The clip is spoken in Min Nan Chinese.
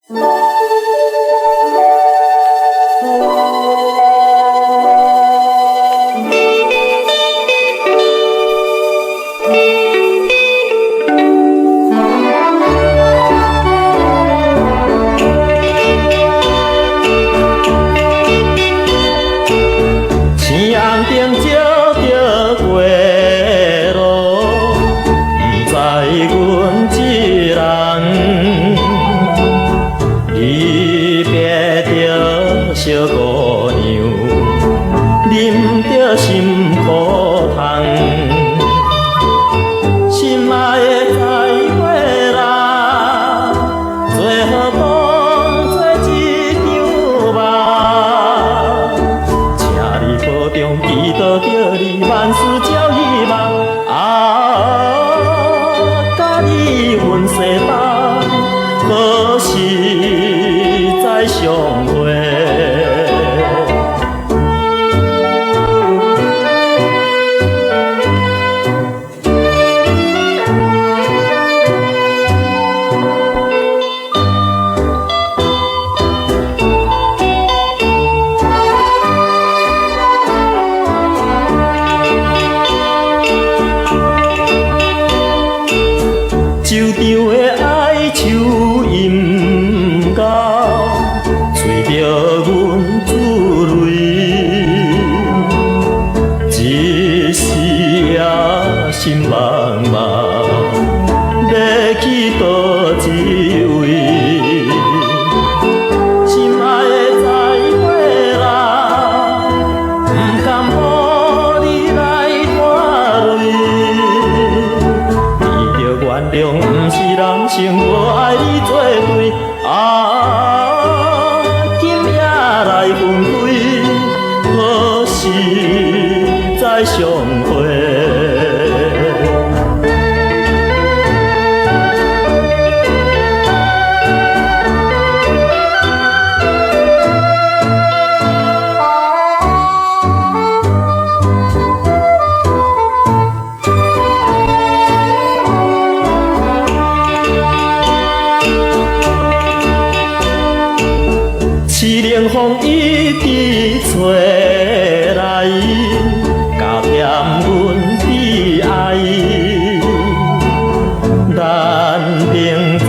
青红灯照著过路，不知阮一人。离别著小姑娘，忍著心苦痛。心愛的再會啦，做予當作一場夢。請你保重，祈禱著你萬事照希望。啊，佮你阮世冬，何時再相會？酒場的愛樹蔭厚，隨著阮珠淚，一時也心茫茫，欲去佗一位？心愛的再會啦，不甘予你來拖累。你著原諒，毋是男性無愛你作對。啊，今夜來分開，何時再相會？凄凉風一直吹來，加添阮悲哀。難明知